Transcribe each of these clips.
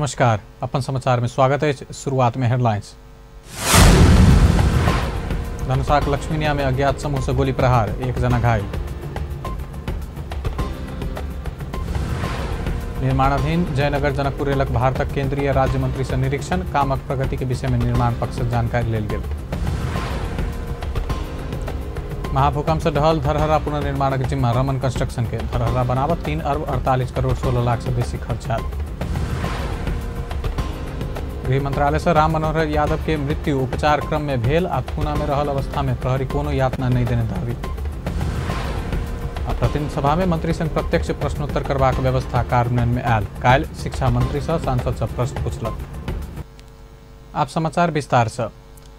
नमस्कार, अपन समाचार में स्वागत है। शुरुआत में हेडलाइंस। धनुषाक लक्ष्मीनिया में अज्ञात समूह से गोली प्रहार, एक जना घायल। निर्माणाधीन जयनगर जनकपुर रेलक भारतक केंद्रीय राज्य मंत्री से निरीक्षण, कामक प्रगति के विषय में निर्माण पक्ष से जानकारी लेल गेल। महाभूकंप से ढहल धरहरा पुनर्निर्माणक जिम्मा रमन कंस्ट्रक्शन के, धरहरा बनावत 3 अरब 48 करोड़ 16 लाख से बेसी खर्च आयल। गृह मंत्रालय से राम मनोहर यादव के मृत्यु उपचार क्रम में भेल आ थूना में रहल अवस्था में प्रहरी कोनो यातना नहीं देने दावी। प्रतिनिधि सभा में मंत्री संग प्रत्यक्ष प्रश्नोत्तर करबाक व्यवस्था कार्यान्वयन में आयल। काल्हि शिक्षा मंत्री सह सांसद से प्रश्न पूछलक। आप समाचार विस्तार से।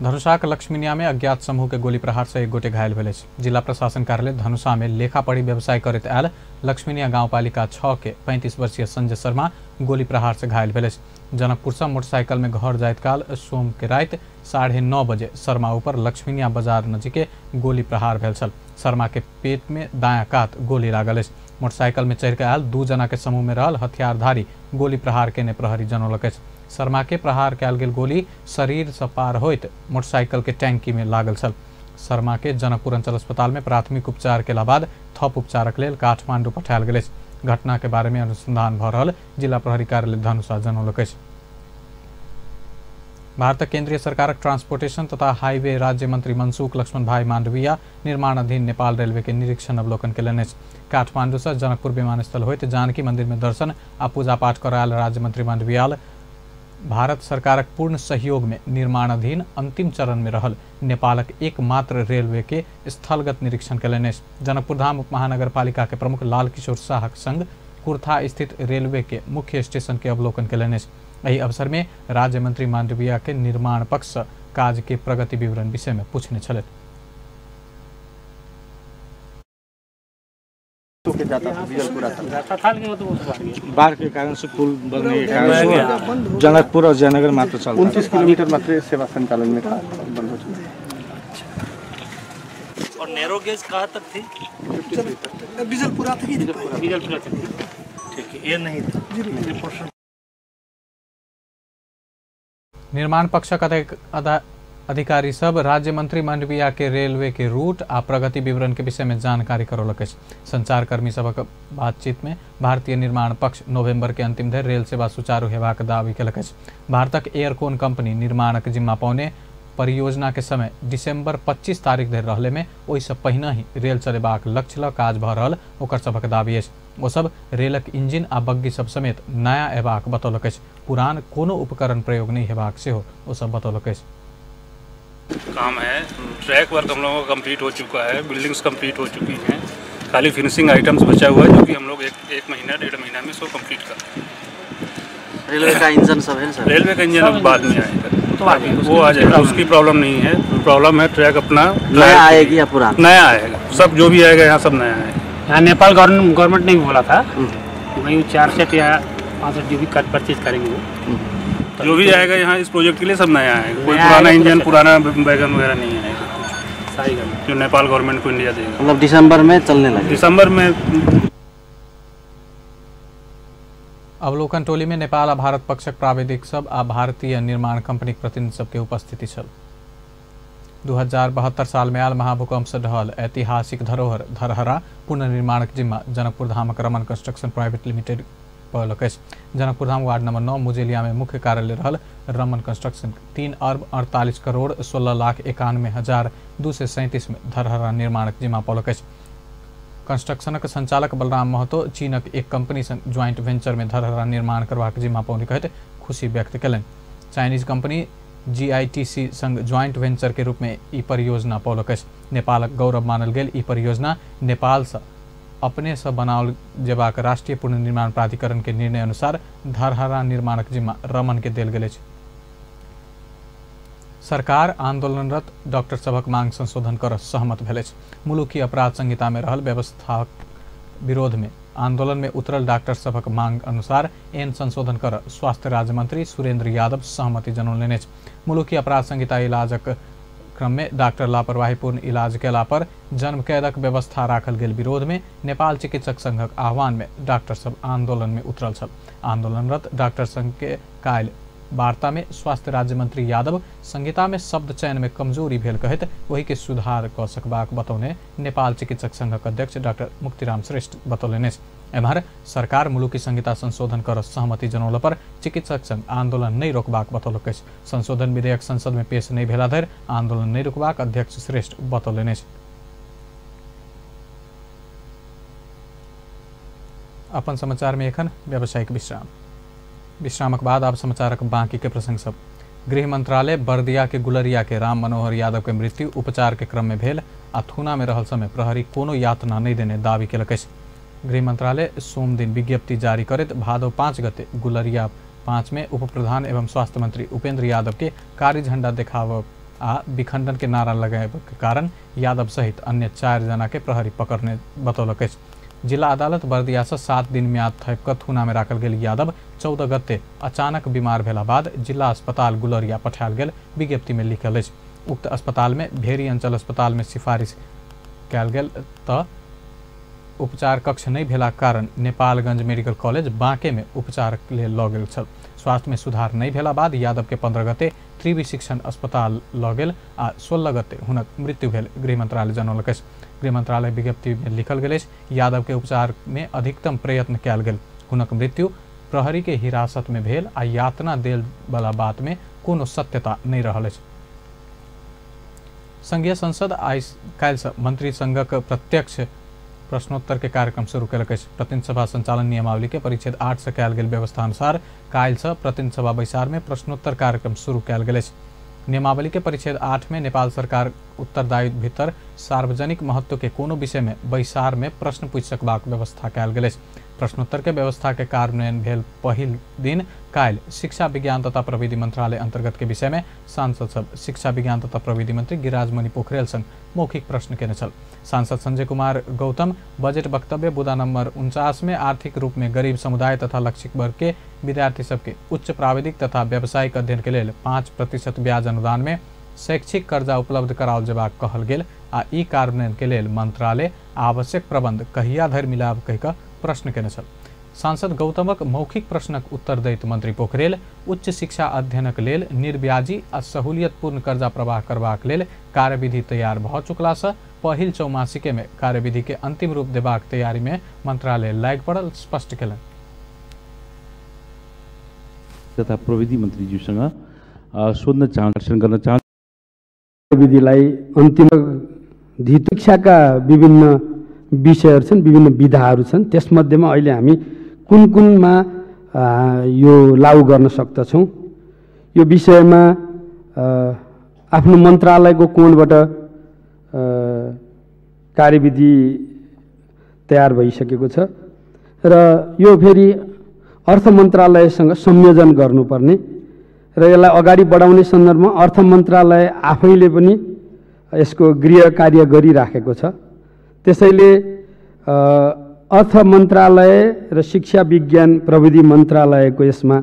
धनुषाक लक्ष्मीनिया में अज्ञात समूह के गोली प्रहार से एक गोटे घायल भेल अछि। जिला प्रशासन कार्यालय धनुषा में लेखापढ़ी व्यवसाय करैत आयल लक्ष्मीनिया गांवपालिका 6 के 35 वर्षीय संजय शर्मा गोली प्रहार से घायल भेल अछि। जनकपुर से मोटरसाइकिल में घर जाइत काल सोम के राति 9:30 बजे शर्मा ऊपर लक्ष्मीनिया बाजार नजीके गोली प्रहार भेल छल। शर्मा के पेट में दायां कात गोली लागल अछि। मोटरसाइकिल में चढ़ि के आयल 2 जना के समूह में रहल हथियारधारी गोली प्रहार केने प्रहरी जनौलक अछि। शर्मा के प्रहार कयल गेल गोली शरीर से पार होइत मोटरसाइकिल के टैंकी में लागल छल। शर्मा के जनकपुर अंचल अस्पताल में प्राथमिक उपचार केला बाद थप उपचारक लेल काठमांडू पठायल गेल अछि। घटना के बारे में अनुसंधान भऽ रहल जिला प्रहरी कार्यालय धनुषा जनौलक अछि। भारतक केंद्रीय सरकारक ट्रांसपोर्टेशन तथा हाईवे राज्य मंत्री मनसुख लक्ष्मण भाई मांडविया निर्माणाधीन नेपाल रेलवे के निरीक्षण अवलोकन केलनि अछि। काठमांडू से जनकपुर विमानस्थल होइत जानकी मंदिर में दर्शन आ पूजा पाठ करायल राज्य मंत्री मांडविया भारत सरकारक पूर्ण सहयोग में निर्माणाधीन अंतिम चरण में रहल नेपालक एकमात्र रेलवे के स्थलगत निरीक्षण केलनि अछि। जनकपुर धाम उप महानगरपालिका के प्रमुख लाल किशोर शाहक संग कुर्था स्थित रेलवे के मुख्य स्टेशन के अवलोकन केलनि अछि। एहि अवसर में राज्य मंत्री मांडविया के निर्माण पक्ष काज के प्रगति विवरण विषय में पूछने छलथि। जाता था बाढ़ के कारण से पुल बनने के कारण से जनकपुर और जयनगर मात्र चलता 29 किलोमीटर मात्र सेवा संचालन में था, बंद हो चुका है। और नैरो गेज कहाँ तक थी? बिजलपुरा तक। बिजलपुरा तक, ठीक है, ये नहीं था। निर्माण पक्षक अधिकारी सब राज्य मंत्री मांडविया के रेलवे के रूट आ प्रगति विवरण के विषय में जानकारी करौलक अछि। संचारकर्मी सबक बातचीत में भारतीय निर्माण पक्ष नवंबर के अंतिम धरि रेल सेवा सुचारू हेबाक दावी केलक अछि। भारतक एयरकोन कंपनी निर्माणक जिम्मा पौने परियोजना के समय दिसंबर 25 तारीख धरि रहले में ओहिसँ पहिने ही रेल चलेबाक लक्ष्य ल काज भऽ रहल ओकर सबक दावी अछि। ओ सब रेलक इंजन आ बग्गी सब समेत नया एबाक बतौलक अछि। पुरान कोनो उपकरण प्रयोग नहि हेबाक सेहो ओ सब बतौलक अछि। काम है, ट्रैक वर्क हम लोगों का कंप्लीट हो चुका है, बिल्डिंग्स कंप्लीट हो चुकी हैं, खाली फिनिशिंग आइटम्स बचा हुआ है जो कि हम लोग एक महीना 1.5 महीना में इसको कंप्लीट कर रहे हैं। रेलवे का इंजन सब है सर? रेलवे का इंजन अब बाद में आएगा, तो वो आ जाएगा, उसकी प्रॉब्लम नहीं है। प्रॉब्लम है ट्रैक अपना नया आएगी या पुराना? नया आएगा, सब जो भी आएगा यहाँ सब नया आएगा। यहाँ नेपाल गवर्नमेंट ने भी बोला था भाई 4 सेट या 5 सेट जो भी परचेज करेंगे वो जो भी आएगा यहाँ इस प्रोजेक्ट के लिए सब नया आएगा, कोई पुराना इंजन पुराना बैगन वगैरह नहीं आएगा। सारी गल जो नेपाल गवर्नमेंट को इंडिया देगा, मतलब दिसंबर में चलने लगे। दिसंबर में। अवलोकन टोली में नेपाल आ भारत पक्षक प्राविधिक सब आ भारतीय निर्माण कंपनी प्रतिनिधि सबके उपस्थिति छल। 2072 साल में आयल महाभूकंप से ढहल ऐतिहासिक धरोहर धरहरा पुनर्निर्माणक जिम्मा जनकपुर धामक रमन कंस्ट्रक्शन प्राइवेट लिमिटेड पौलक अछि। जनकपुर धाम वार्ड नंबर 9 मुजेलिया में मुख्य कार्यालय रहल रमन कंस्ट्रक्शन 3 अरब 48 करोड़ 16 लाख 91,237 में धरहरा निर्माणक जिम्मा पौलक अछि। कंस्ट्रक्शनक संचालक बलराम महतो चीनक एक कंपनी संग ज्वाइंट वेंचर में धरहरा निर्माण करबाक जिम्मा पौने कहैत खुशी व्यक्त केलनि। चाइनीज कंपनी जीआईटीसी संग ज्वाइंट वेंचर के रूप में ई परियोजना पौलक अछि। नेपालक गौरव मानल गेल ई परियोजना नेपाल से अपने से बनाओल जेबाक राष्ट्रीय पुनर्निर्माण प्राधिकरण के निर्णय अनुसार धरहरा निर्माणक जिम्मा रमन के देल गेल अछि। सरकार आंदोलनरत डॉक्टर सभक मांग संशोधन कर सहमत भेल अछि। मुलुकी अपराध संहिता में रहल व्यवस्थाक विरोध में आंदोलन में उतरल डॉक्टर सभक मांग अनुसार एन संशोधन कर स्वास्थ्य राज्य मंत्री सुरेंद्र यादव सहमति जनौलनि अछि। मुलुकी अपराध संहिता इलाजक क्रम में डॉक्टर लापरवाहीपूर्ण इलाज केला पर जन्म कैदक व्यवस्था राखल गेल विरोध में नेपाल चिकित्सक संघक आह्वान में डॉक्टर सब आंदोलन में उतरल छल। आंदोलनरत डॉक्टर संघ के काल्हि वार्ता में स्वास्थ्य राज्य मंत्री यादव संहिता में शब्द चयन में कमजोरी भेल कहैत ओहि के सुधार क सकबाक बतौने नेपाल चिकित्सक संघक अध्यक्ष डॉक्टर मुक्तिराम श्रेष्ठ बतौलनि अछि। एम्हर सरकार मुलुकी संहिता संशोधन कर सहमति जनौला पर चिकित्सक संघ आंदोलन नहीं रोकबाक बतौलक अछि। संशोधन विधेयक संसद में पेश नहीं भेला धरि आंदोलन नहीं रोकबाक अध्यक्ष श्रेष्ठ बतौलनि अछि। अपन समाचार में एखन व्यावसायिक विश्राम। विश्रामक बाद आप समाचारक बाकी के प्रसंग सब। गृह मंत्रालय बर्दिया के गुलरिया के राम मनोहर यादव के मृत्यु उपचार के क्रम में भेल आ थूना में रहल समय प्रहरी कोनो यातना नहीं देने दावी केलक अछि। गृह मंत्रालय सोम दिन विज्ञप्ति जारी करैत भादव 5 गते गुलरिया 5 में उप प्रधान एवं स्वास्थ्य मंत्री उपेंद्र यादव के कारी झंडा देखाव आ विखंडन के नारा लगाए के कारण यादव सहित अन्य 4 जना के प्रहरी पकड़ने बतौलक अछि। जिला अदालत बर्दिया से 7 दिन म्याद थपि कऽ थूना में राखल गेल यादव 14 गते अचानक बीमार भेला बाद जिला अस्पताल गुलरिया पठायल गेल विज्ञप्ति में लिखल अछि। उक्त अस्पताल में भेरी अंचल अस्पताल में सिफारिश कयल गेल तऽ उपचार कक्ष नहीं भेला कारण नेपालगंज मेडिकल कॉलेज बांके में उपचार लेल लऽ गेल छल। स्वास्थ्य में सुधार नहीं भेला बाद यादव के 15 गते त्रिवी शिक्षण अस्पताल लऽ गेल आ 16 गते हुनक मृत्यु भेल गृह मंत्रालय जनौलक अछि। गृह मंत्रालय विज्ञप्ति में लिखल गेल अछि, यादव के उपचार में अधिकतम प्रयत्न कयल गेल, हुनक मृत्यु प्रहरी के हिरासत में भेल आ यातना देल वाला बात में कोनो सत्यता नहीं रहल अछि। संघीय संसद आइ काल्हि मंत्री संघक प्रत्यक्ष प्रश्नोत्तर के कार्यक्रम शुरू केलक अछि। प्रतिनिधि सभा संचालन नियमावली के परिच्छेद 8 से कयल गेल व्यवस्था अनुसार काल्हि से प्रतिनिधि सभा बैसार में प्रश्नोत्तर कार्यक्रम शुरू कयल गेल अछि। नियमावली के परिच्छेद 8 में नेपाल सरकार उत्तरदायित्व भीतर सार्वजनिक महत्व के कोनो विषय में बैसार में प्रश्न पूछि सकबाक व्यवस्था कयल गेल अछि। प्रश्नोत्तर के व्यवस्था के कार्यान्वयन भेल पहिल दिन काल्हि शिक्षा विज्ञान तथा प्रविधि मंत्रालय अंतर्गत के विषय में सांसद सब शिक्षा विज्ञान तथा प्रविधि मंत्री गिरिराजमणि पोखरेल संग मौखिक प्रश्न केने छल। सांसद संजय कुमार गौतम बजट वक्तव्य बुदा नंबर 49 में आर्थिक रूप में गरीब समुदाय तथा लक्षित वर्ग के विद्यार्थी सबके उच्च प्राविधिक तथा व्यावसायिक अध्ययन के लेल 5% ब्याज अनुदान में शैक्षिक कर्जा उपलब्ध कराओल जेबाक कहल गेल आ ई कार्यान्वयन के लेल मंत्रालय आवश्यक प्रबंध कहिया धरि मिलाब कहि कऽ प्रश्न केने छल। सांसद गौतमक मौखिक प्रश्नक उत्तर दैत मंत्री पोखरेल उच्च शिक्षा अध्ययनक लेल निर्ब्याजी आ सहूलियतपूर्ण कर्जा प्रवाह करबाक लेल कार्यविधि तैयार भऽ चुकलासँ पहिल चौमासिके में कार्यविधि के अंतिम रूप देबाक तैयारी में मंत्रालय लागि पड़ल स्पष्ट केलनि। तथा प्रविधि मन्त्रीज्यूसँग सोध्न चाहन्छु, गर्न चाहन्छु। विधिलाई अन्तिम शिक्षाका विभिन्न विषयहरू छन्, विभिन्न विधाहरू छन्, त्यसमध्येमा अहिले हामी कुन कुनमा यो लागू गर्न सक्दछौँ, यो विषयमा आफ्नो मन्त्रालयको कोणबाट कार्यविधि तयार भइसकेको छ र यो फेरि अर्थ मन्त्रालयसँग संयोजन गर्नुपर्ने र यसलाई अगाडि बढाउने सन्दर्भमा अर्थ मन्त्रालय आफैले पनि यसको गृह कार्य गरिराखेको छ। त्यसैले अर्थ मन्त्रालय र शिक्षा विज्ञान प्रविधि मन्त्रालयको यसमा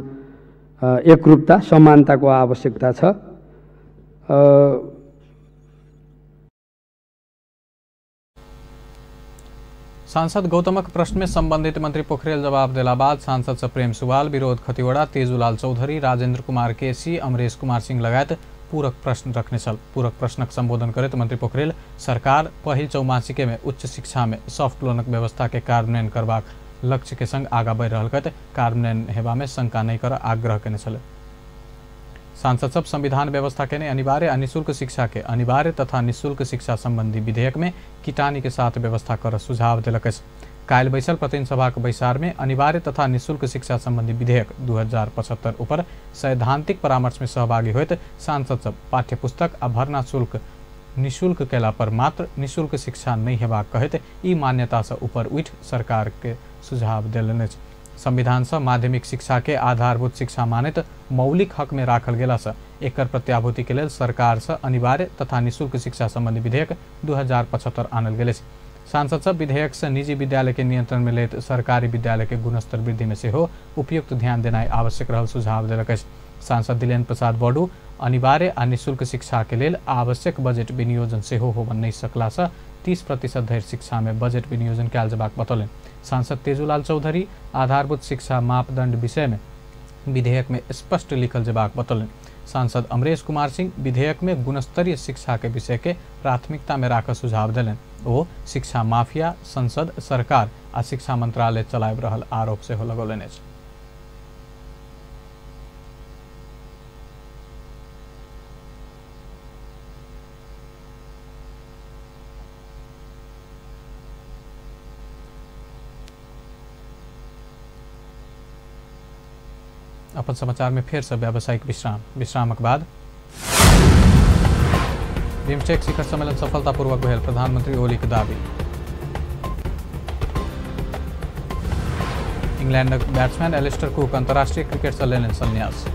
एकरूपता समानताको आवश्यकता छ। सांसद गौतमक प्रश्न में संबंधित मंत्री पोखरेल जवाब देला बाद सांसद से प्रेम सुवाल, विरोध खतिवड़ा, तेजुलाल चौधरी, राजेंद्र कुमार केसी, अमरेश कुमार सिंह लगायत पूरक प्रश्न रखने छल। पूरक प्रश्नक संबोधन करैत मंत्री पोखरेल सरकार पहिल चौमासिके में उच्च शिक्षा में सॉफ्ट लोनक व्यवस्था के कार्यान्वयन करबाक लक्ष्य के संग आगा बढ़ि रहल कहैत कार्यान्वयन हेबा में शंका नहीं कर आग्रह केने छल। सांसद सब संविधान व्यवस्था के अनिवार्य आ निःशुल्क शिक्षा के अनिवार्य तथा निःशुल्क शिक्षा संबंधी विधेयक में किटानी के साथ व्यवस्था कर सुझाव देलक अछि। काल्हि बैसल प्रतिनिधि सभाक बैसार में अनिवार्य तथा निःशुल्क शिक्षा संबंधी विधेयक 2075 ऊपर सैद्धांतिक परामर्श में सहभागी होइत सांसद सब पाठ्यपुस्तक आ भर्ना शुल्क निःशुल्क कयला पर मात्र निःशुल्क शिक्षा नहीं हेबाक कहैत ई मान्यता से ऊपर उठि सरकार के सुझाव देलनि अछि। संविधान से माध्यमिक शिक्षा के आधारभूत शिक्षा मानैत मौलिक हक में राखल गेला से एकर प्रत्याभूति के लेल सरकार से अनिवार्य तथा निःशुल्क शिक्षा संबंधी विधेयक 2075 आनल गेल अछि। सांसद सब विधेयक से निजी विद्यालय के नियंत्रण में लैत सरकारी विद्यालय के गुणस्तर वृद्धि में सेहो उपयुक्त ध्यान देनाइ आवश्यक रहल सुझाव देलक अछि। सांसद दिलेन्द्र प्रसाद बडू अनिवार्य आ निःशुल्क शिक्षा के लेल आवश्यक बजेट विनियोजन सेहो होबय नहि सकला सँ 30% धरि शिक्षा में बजेट विनियोजन कयल जेबाक बतौलनि। सांसद तेजूलाल चौधरी आधारभूत शिक्षा मापदंड विषय में विधेयक में स्पष्ट लिखल जेबाक बतौलनि। सांसद अमरेश कुमार सिंह विधेयक में गुणस्तरीय शिक्षा के विषय के प्राथमिकता में राखऽ सुझाव देलनि। ओ शिक्षा माफिया संसद सरकार आ शिक्षा मंत्रालय चलाबि रहल आरोप सेहो लगौलनि अछि। अपन समाचार में फिर से व्यावसायिक विश्राम। विश्रामक बाद बिम्स्टेक शिखर सम्मेलन सफलतापूर्वक भेल, प्रधानमंत्री ओली के दावी। इंग्लैंडक बैट्समैन एलिस्टर कुक अंतर्राष्ट्रीय क्रिकेट से लेलनि संन्यास।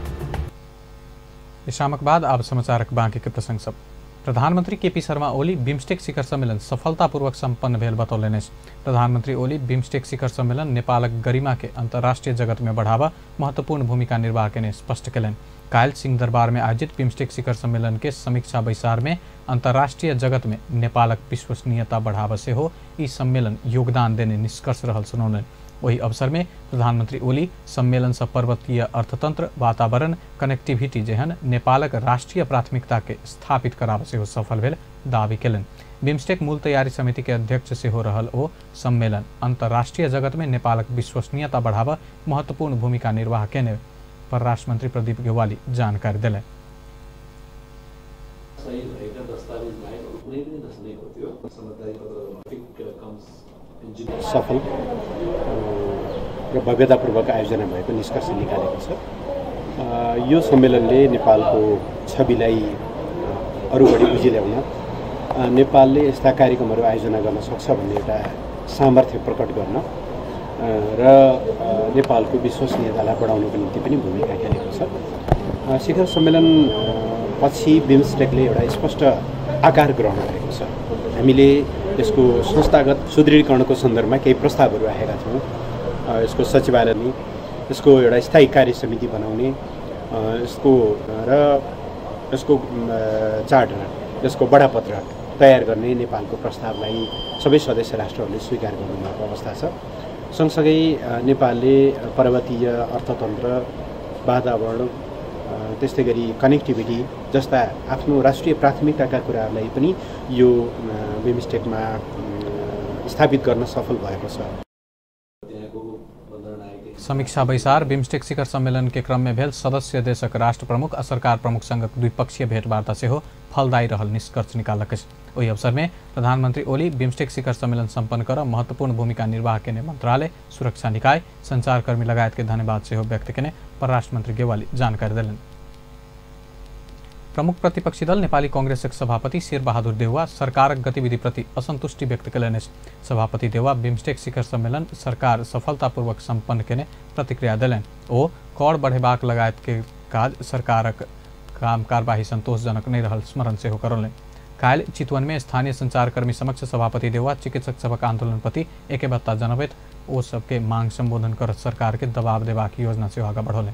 विश्रामक बाद आब समाचारक बाकी के प्रसंग सब। प्रधानमंत्री केपी शर्मा ओली बिम्स्टेक शिखर सम्मेलन सफलतापूर्वक सम्पन्न भेल बतौलनि अछि। प्रधानमंत्री ओली बिम्स्टेक शिखर सम्मेलन नेपालक गरिमा के अंतर्राष्ट्रीय जगत में बढ़ावा महत्वपूर्ण भूमिका निर्वाह केने स्पष्ट केलनि। काल्हि सिंहदरबार में आयोजित बिम्स्टेक शिखर सम्मेलन के समीक्षा बैसार में अंतर्राष्ट्रीय जगत में नेपालक विश्वसनीयता बढ़ावा सेहो ई सम्मेलन योगदान देने निष्कर्ष रहल सुनौलनि। ओहि अवसर में प्रधानमंत्री ओली सम्मेलन से पर्वतीय अर्थतंत्र, वातावरण, कनेक्टिविटी जेहन नेपालक राष्ट्रीय प्राथमिकता के स्थापित कराब सेहो सफल भेल दावी केलनि। बिम्स्टेक मूल तैयारी समिति के अध्यक्ष सेहो रहल ओ सम्मेलन अंतर्राष्ट्रीय जगत में नेपालक विश्वसनीयता बढ़ावा महत्वपूर्ण भूमिका निर्वाह केने परराष्ट्र मंत्री प्रदीप गेवाली जानकारी देलनि। सफल र भव्यतापूर्वक आयोजना भएको निष्कर्ष निकालेको छ। यो सम्मेलनले नेपालको छविलाई अरू बढी उज्याउन, नेपालले यस्ता कार्यक्रमहरू आयोजना गर्न सक्छ भन्ने एउटा सामर्थ्य प्रकट गर्न र नेपालको विश्वसनीयतालाई बढाउनको निम्ति पनि भूमिका खेलेको छ। शिखर सम्मेलन पछि बिम्स्टेकले एउटा स्पष्ट आकार ग्रहण गरेको छ। हामीले यसको संस्थागत सुदृढीकरणको सन्दर्भमा केही प्रस्तावहरू राखेका थियौँ। यसको सचिवालय, यसको एउटा स्थायी कार्य समिति बनाउने, यसको र यसको चार्टर, यसको बडापत्र तयार गर्ने नेपालको प्रस्तावलाई सबै सदस्य राष्ट्रहरूले स्वीकार गर्नुभएको अवस्था छ। सँगसँगै नेपालले पर्वतीय अर्थतन्त्र, वातावरण, त्यस्तै गरी कनेक्टिभिटी जस्ता आफ्नो राष्ट्रिय प्राथमिकताका कुराहरूलाई पनि यो बिम्स्टेकमा स्थापित गर्न सफल भएको छ। समीक्षा बैसार बिम्स्टेक शिखर सम्मेलन के क्रम में भेल सदस्य देशक राष्ट्र प्रमुख आ सरकार प्रमुख संगक द्विपक्षीय भेटवार्ता सेहो फलदायी रहल निष्कर्ष निकाललक अछि। ओहि अवसर में प्रधानमंत्री ओली बिम्स्टेक शिखर सम्मेलन सम्पन्न कर महत्वपूर्ण भूमिका निर्वाह केने मंत्रालय, सुरक्षा निकाय, संचारकर्मी लगायत के धन्यवाद सेहो व्यक्त केने परराष्ट्र मंत्री गेवाली जानकारी देलनि। प्रमुख प्रतिपक्षी दल नेपाली कांग्रेसक सभापति शेरबहादुर देउवा सरकारक गतिविधि प्रति असंतुष्टि व्यक्त केलनि अछि। सभापति देउवा बिम्स्टेक शिखर सम्मेलन सरकार सफलतापूर्वक सम्पन्न केने प्रतिक्रिया देलनि। ओ कर बढ़ेबाक लगायत के काज सरकारक काम कारबाही संतोषजनक नहि रहल स्मरण सेहो करौलनि। काल्हि चितवन में स्थानीय संचारकर्मी समक्ष सभापति देउवा चिकित्सक सभक आंदोलन प्रति एकबद्धता जनबैत ओ सबके मांग संबोधन कर सरकार के दबाव देबाक योजना सेहो आगाँ बढ़ौलनि।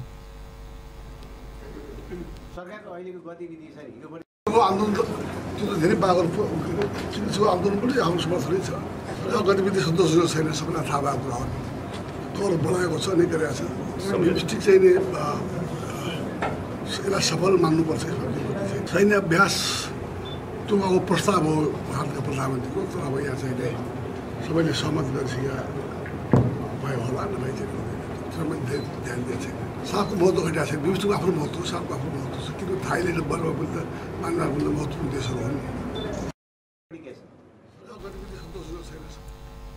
आन्दोलन त्यो त धेरै पागल चिकित्सकको आन्दोलन पनि हाम्रो समर्थनै छ। गतिविधि सन्तोषजनक छैन, सबैलाई थाहा भएको कुरा हो। कर बढाएको छ, नै गरेको छ। बिम्स्टेक चाहिँ नि यसलाई सफल मान्नुपर्छ। सैन्य अभ्यास त्यो अब प्रस्ताव हो भारतका प्रधानमन्त्रीको, तर अब यहाँ चाहिँ सबैले सहमत गरिसकेका भयो होला, नभए चाहिँ हुँदैन। धेरै ध्यान दिएको छैन। सागको महत्त्व घटिरहेको छैन, बिम्स्टेकको आफ्नो महत्त्व, सागको आफ्नो महत्त्व छ। किन थाइल्यान्ड, बर्मा पनि त म्यानमार पनि त महत्त्वपूर्ण देशहरू हुन्।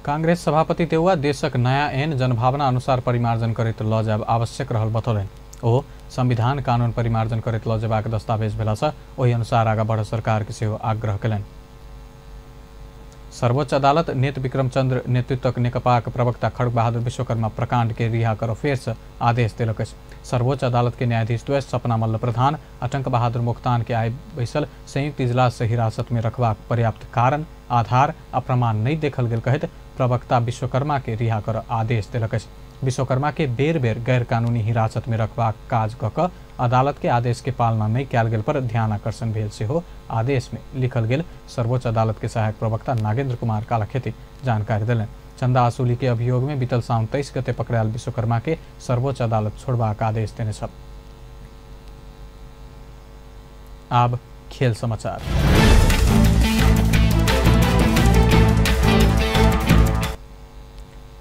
कांग्रेस सभापति देउवा देशक नयाँ ऐन जनभावना अनुसार परिमार्जन करैत लऽ जायब आवश्यक रहल बतौलनि। ओ संविधान कानून परिमार्जन करैत लऽ जेबाक दस्तावेज भेलासँ ओहि अनुसार आगाँ बढ़ सरकार के सेहो आग्रह केलनि। सर्वोच्च अदालत नेत विक्रम चंद्र नेतृत्वक नेकपाक प्रवक्ता खड़ग बहादुर विश्वकर्मा प्रकांड के रिहा कर फेर से आदेश देलक अछि। सर्वोच्च अदालत के न्यायाधीश द्वय सपना मल्ल प्रधान आ टंक बहादुर मोख्तान के आइ बैसल संयुक्त इजलास से हिरासत में रखबाक पर्याप्त कारण, आधार आ प्रमाण नहीं देखल गेल कहैत प्रवक्ता विश्वकर्मा के रिहा कर आदेश देलक अछि। विश्वकर्मा के बेर बेर गैर कानूनी हिरासत में रखबाक काज कऽ कऽ अदालत के आदेश के पालना नहि कयल गेल पर ध्यान आकर्षण भेल सेहो आदेश में लिखल गेल। सर्वोच्च अदालत के सहायक प्रवक्ता नागेंद्र कुमार कालाखेती जानकारी देलनि। चंदा वसूली के अभियोग में बीतल साउन 23 गते पकड़ायल विश्वकर्मा के सर्वोच्च अदालत छोड़बाक आदेश देने छल। आब खेल समाचार।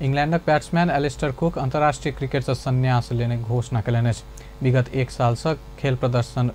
इंग्लैंडक बैट्समैन एलिस्टर कुक अंतर्राष्ट्रीय क्रिकेट से संन्यास लेने घोषणा कयलनि अछि। विगत 1 साल से खेल प्रदर्शन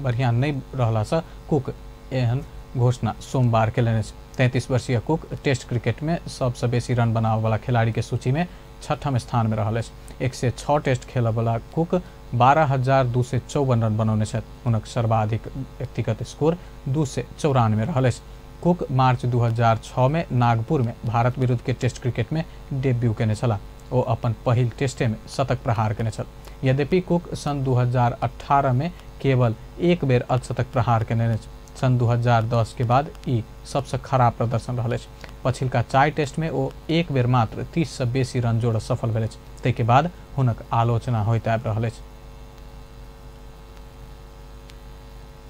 बढ़िया नहीं रहला से कुक एहन घोषणा सोमवार कयलनि अछि। 33 वर्षीय कुक टेस्ट क्रिकेट में सबसे बेसी रन बनाबय वाला खिलाड़ी के सूची में 6ठम स्थान में रहल अछि। 106 टेस्ट खेलय वाला कुक 12,254 रन बनौने छथि। हुनक सर्वाधिक व्यक्तिगत स्कोर 294 रहल अछि। कुक मार्च 2006 में नागपुर में भारत विरुद्ध के टेस्ट क्रिकेट में डेब्यू केने छलाह। ओ अपन पहिल टेस्टे में शतक प्रहार केने छल। यद्यपि कुक सन 2018 में केवल एक बेर अर्धशतक प्रहार केने अछि। सन 2010 के बाद ई सबसे खराब प्रदर्शन रहल अछि। पछिलका 4 टेस्ट में ओ एक बेर मात्र 30 से बेसी रन जोड़ सफल भेल अछि। ताहिके बाद हुनक आलोचना होइत आबि रहल अछि।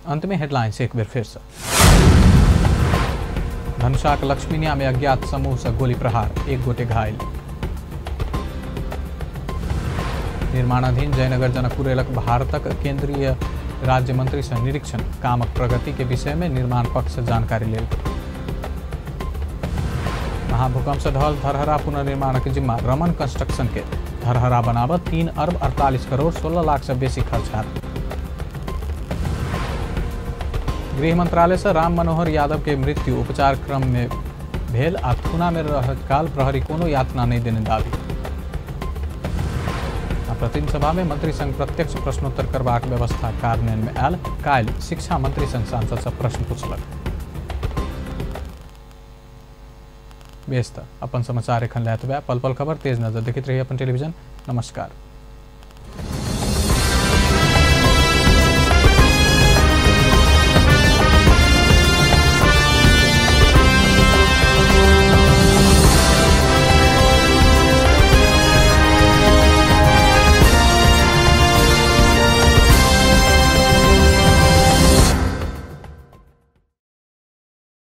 अंत में हेडलाइंस एक बेर फिर से। धनुषाक लक्ष्मीनिया में अज्ञात समूह से गोली प्रहार, 1 गोटे घायल। निर्माणाधीन जयनगर जनकपुर रेलक भारतक केंद्रीय राज्य मंत्री से निरीक्षण, कामक प्रगति के विषय में निर्माण पक्ष से जानकारी लेल। महाभूकंप से ढल धरहरा पुनर्निर्माणक जिम्मा रमन कंस्ट्रक्शन के, धरहरा बनाबऽ 3 अरब 48 करोड़ 16 लाख से बेसी खर्च हैत। गृह मंत्रालय से राम मनोहर यादव के मृत्यु उपचार क्रम में भेल आ थुना में रहत काल प्रहरी कोनो यातना नहीं देने दावी। प्रतिनिधि सभा में मंत्री संग प्रत्यक्ष प्रश्नोत्तर करबाक व्यवस्था कार्यान्वयन में आयल। काल्हि शिक्षा मंत्री संग सांसद सब प्रश्न पूछलक। बेस त अपन समाचार एखन लए पल पल खबर तेज नजर देखैत रही अपन टेलीविजन। नमस्कार।